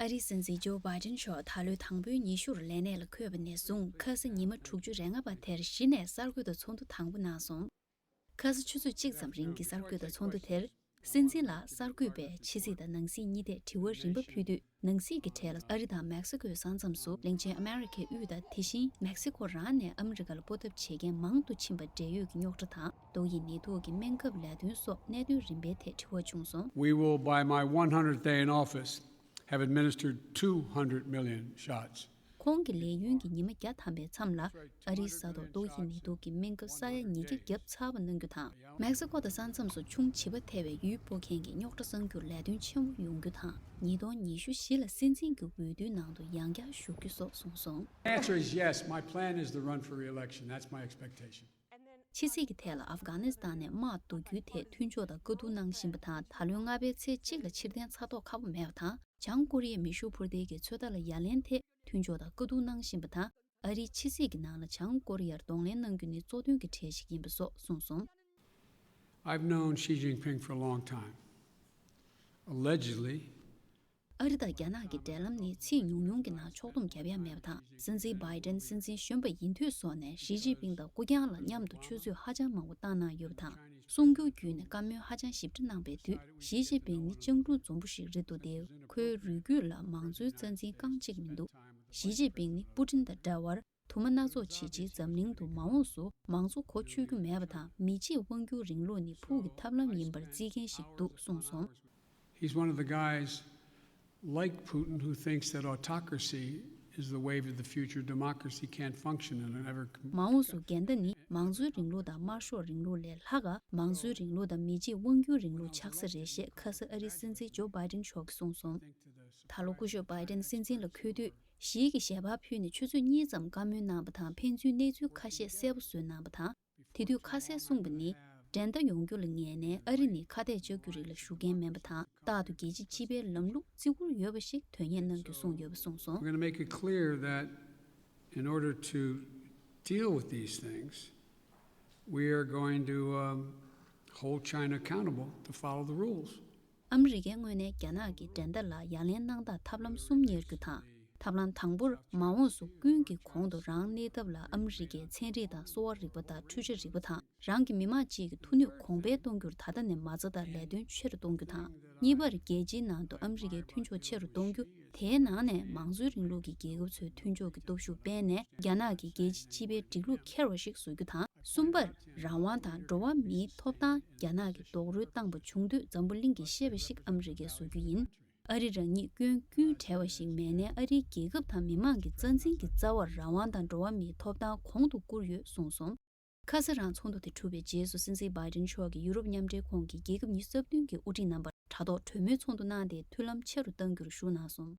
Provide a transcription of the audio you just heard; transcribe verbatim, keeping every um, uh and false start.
ཨ་རིའི་སྲིད་འཛིན་ཇོ་བྷའི་ཏིན་མཆོག་ད་ལོའི་དང་པོའི་ཉི་ཤུར་ལས་གནས་ལ་འཁོད་པ་ནས་བཟུང་ཁ་ས་ཉི་མ་དྲུག་ཅུ་རེ་ལྔ་པ་དེར་གཞི་ནས་གསར་འགོད་པ་ཚོགས་འདུ་དང་པོ་གནང་སོང་། ཁ་ས་ཆུ་ཚོད་གཅིག་ཙམ་རིང་གི་གསར་འགོད་པ་ཚོགས་འདུ་དེར། སྲིད་འཛིན་ལ་གསར་འགོད་པས་ཕྱི་སྲིད་དང་ནང་སྲིད་གཉིས་ཐད་དྲི་བ་རིམ་པ་ཕུལ་དུས། ནང་སྲིད་ཀྱི་གྲས་ལ་ཨ་རི་དང་མེག་སི་ཀོའི་ས་མཚམས་སུ་གླིང་ཆེན་ཨ་མེ་རི་ཁའི་དབུས་དང་དེ་བཞིན་མེག་སི་ཀོ་རང་ནས་ཨ་མི་རི་ཀ་ལ་སྤོ་ཐབས་བྱེད་མཁན་མང་དུ་ཕྱིན་པ་འབྲེལ་ཡོད་ཀྱི་རྙོག་དྲ་དང་། ཏོག་དབྱིབས་ནད་དུག་གི་སྨན་ཁབ་ལས་དོན་སོགས་གནད་དོན་རིམ་པའི་ཐད་དྲི་བ་བྱུང་སོང་། We will, by my one hundredth day in office, have administered two hundred million shots. ཁོང་གི་ལས་ཡུན་གྱི་ཉི་མ་བརྒྱ་ཐམ་པའི་མཚམས་ལ། ཨ་རིའི་ས་ཐོག་ཏོག་དབྱིབས་ནད་དུག་གི་སྨན་ཁབ་ས་ཡ་ཉིས་བརྒྱ་བརྒྱབ་ཚར་བ་གནང་རྒྱུ་དང་། མེག་སི་ཀོ་དང་ས་མཚམས་སུ་ཆུང་བྱིས་པ་ཐེ་བའི་ཡུལ་སྤོ་མཁན་གྱི་རྙོག་དྲ་སངས་རྒྱུར་ལས་དོན་ཆེན་མོ་ཡོང་རྒྱུ་དང་། ཉིས་སྟོང་ཉི་ཤུ་བཞི་ལ་སྲིད་འཛིན་གྱི་འོས་བསྡུའི་ནང་དུ་ཡང་བསྐྱར་ཞུགས་རྒྱུ་སོགས་གསུངས་སོང་། The answer is yes. My plan is to run for re-election. That's my expectation. ཕྱི་སྲིད་ཀྱི་ཐད་ལ་ཨབ་གྷ་ནི་སི་ཐན་ནས་དམག་བཟློག་རྒྱུའི་ཐད་མཐུན་ཕྱོགས་དང་བཀའ་བསྡུར་གནང་བཞིན་པ་དང་། ད་ལོའི་སྔ་པའི་ཚེས་གཅིག་ལ་ཕྱིར་འཐེན་ཚར་ཐོག་ཁག་པོ་མེད་པ་དང་། བྱང་ཀོ་རི་ཡའི་མེ་ཤུགས་འཕུར་མདེལ་གྱི་ཚོད་ལྟ་ལ་ཡ་ལན་ཐད་མཐུན་ཕྱོགས་དང་བཀའ་བསྡུར་གནང་བཞིན་པ་དང་། ཨ་རིའི་ཕྱི་སྲིད་ཀྱི་ནང་ལ་བྱང་ཀོ་རི་ཡར་གདོང་ལེན་གནང་རྒྱུ་ནི་གཙོ་དོན་གྱི་གྲས་ཤིག་ཡིན་པ་སོགས་གསུངས་སོང་། I've known Xi Jinping for a long time. Allegedly, ཨ་རི་དང་རྒྱ་ནག་གི་འབྲེལ་ལམ་ནི་ཚིག་ཉུང་ཉུང་གི་ནང་ཕྱོགས་བསྡོམས་བརྒྱབ་ཡ་མེད་པ་དང་། སྲིད་འཛིན་བྷའི་ཏན་སྲིད་འཛིན་གཞོན་པ་ཡིན་དུས་སོགས་ནས་ཞི་ཅིན་ཕིང་དང་ཀུ་ཀྱང་ལ་མཉམ་དུ་ཆུ་ཚོད་ཧ་ཅང་མང་པོ་བཏང་གནང་ཡོད་པ་དང་། གསུང་སྒྱུར་བརྒྱུད་ནས་བཀའ་མོལ་ཧ་ཅང་ཞིབ་ཕྲ་གནང་པའི་དུས། ཞི་ཅིན་ཕིང་ནི་སྤྱང་གྲུང་འཛོམས་པོ་ཞིག་རེད་འདུག་སྟེ། ཁོའི་རུས་རྒྱུད་ལ་མང་གཙོའི་རྩ་འཛིན་རྐང་གཅིག་མི་འདུག་ཞི་ཅིན་ཕིང་ནི་པུ་ཏིན་དང་འདྲ་བར། དུ་མ་སྣ་ཚོགས་བྱེད་ཆེད་འཛམ་གླིང་དུ་མ་འོངས་སུ་མང་གཙོ་གོ་ཆོད་རྒྱུ་མེད་པ་དང་། མི་གཅིག་དབང་སྒྱུར་རིང་ལུགས་ནི་ཕུགས་ཀྱི་ཐབས་ལམ་ཡིན་པར་བརྩི་མཁན་ཞིག་འདུག་གསུངས་སོང་། He's one of the guys like Putin who thinks that autocracy is the wave of the future. Democracy can't function in an ever. མ་འོངས་སུ་འགལ་ཟླ་ནི་མང་གཙོའི་རིང་ལུགས་དང་དམར་ཤོག་རིང་ལུགས་ལས་ལྷག་ག་མང་གཙོའི་རིང་ལུགས་དང་མི་གཅིག་དབང་སྒྱུར་རིང་ལུགས་ཆགས་ས་རེད་ཞེས་ཁ་ས་ཨ་རིའི་སྲིད་འཛིན་ཇོ་བྷའི་ཏིན་མཆོག་གིས་གསུངས་སོང་། ད་ལོ་སྐུ་ཞབས་བྷའི་ཏིན་སྲིད་འཛིན་ལ་འཁོད་དུས། ཞིའི་གི་ཞལ་པར་ཕུལ་ནས་ཆུ་ཚོད་གཉིས་ཙམ་བཀའ་མོལ་གནང་བ་དང་། ཕན་ཚུན་གནས་ཚུལ་ཁ་ཤས་གསལ་པོ་བཟོས་གནང་བ་དང་། དེ་དུས་ཁ་གསལ་གསུངས་པ་ནི། འགྲན་ཟླ་ཡོང་རྒྱུ་ལ་ངེས་ནས་ཨ་རི་ནི་ཁ་གཏད་གཅོག་རྒྱུ་རིགས་ལ་ཞུགས་མཁན་མིན་པ་དང་། རྟག་ཏུ་རྒྱལ་སྤྱིའི་སྤྱི་པའི་ལམ་ལུགས་བརྩི་བཀུར་ཡོད་པ་ཞིག་དོན་གཉེར་གནང་རྒྱུ་གསུངས་ཡོད་པ་གསུངས་སོང་། We're going to make it clear that in order to deal with these things, we are going to, um, hold China accountable to follow the rules. ཨ་མི་རི་ཀའི་ངོས་ནས་རྒྱ་ནག་གི་འགྲན་ཟླ་ལ་ཡ་ལན་གནང་སྟངས་ཐབས་ལམ་གསུམ་གཉེར་རྒྱུ་དང་། ཐབས་ལམ་དང་པོར་མ་འོངས་སུ་ཀུན་གྱི་གོང་དུ་རང་གནས་ཐབས་ལ་ཨ་མི་རི་ཀའི་ཚན་རིག་དང་གསོ་བ་རིག་པ་དང་འཕྲུལ་ཆས་རིག་པ་དང་། རང་གི་མི་དམངས་གཅིག་གི་ཐུགས་ནུས་གོང་འཕེལ་གཏོང་རྒྱུར་ད་ལྟ་ནས་མ་རྩ་དང་ལས་དོན་ཆེ་རུ་གཏོང་རྒྱུ་དང་། གཉིས་པར་རྒྱལ་སྤྱིའི་ནང་དུ་ཨ་མི་རི་ཀའི་མཐུན་ཕྱོགས་ཆེ་རུ་གཏོང་རྒྱུ། དེའི་ནང་ནས་མང་གཙོའི་རིང་ལུགས་ཀྱི་རྒྱལ་ཁབ་ཚོའི་མཐུན་ཕྱོགས་ཀྱི་སྟོབས་ཤུགས་སྤེལ་ནས། རྒྱ་ནག་གི་རྒྱལ་སྤྱིའི་སྤྱི་པའི་སྒྲིག་ལུགས་འཁྱེར་བ་ཞིག་བཟོ་རྒྱུ་དང་། གསུམ་པར་རང་དབང་དང་འགྲོ་བ་མིའི་ཐོབ་ཐང་རྒྱ་ནག་གིས་རྡོག་རོལ་བཏང་པ་བྱུང་དུས་འཛམ་བུ་གླིང་གིས་ཤེས་པ་ཞིག་ཨ་མི་རི་ཀས་བཟོ་རྒྱུ་ཡིན། ཨ་རི་རང་ཉིད་སྐྱོན་ཀུན་བྲལ་བ་ཞིག་མེད་ནས། ཨ་རིའི་རྒྱལ་ཁབ་དང་མི་དམངས་ཀྱི་རྩ་འཛིན་གྱི་རྩ་བར་རང་དབང་དང་འགྲོ་བ་མིའི་ཐོབ་ཐང་གོང་དུ་བཀུར་ཡོད་གསུངས་སོང་། ཁ་ས་རང་ཚོགས་འདུ་དེ་གྲུབ་པའི་རྗེས་སུ་སྲིད་འཛིན་བྷའི་ཏིན་མཆོག་གིས་ཡུ་རོབ་མཉམ་འབྲེལ་ཁོངས་ཀྱི་རྒྱལ་ཁབ་ཉི་ཤུ་རྩ་བདུན་གྱི་དབུ་ཁྲིད་རྣམ་པར་དྲ་ཐོག་གྲོས་མོལ་ཚོགས་འདུ་གནང་སྟེ། མཐུན་ལམ་ཆེ་རུ་གཏང་རྒྱུར་ཞུགས་གནང་སོང་།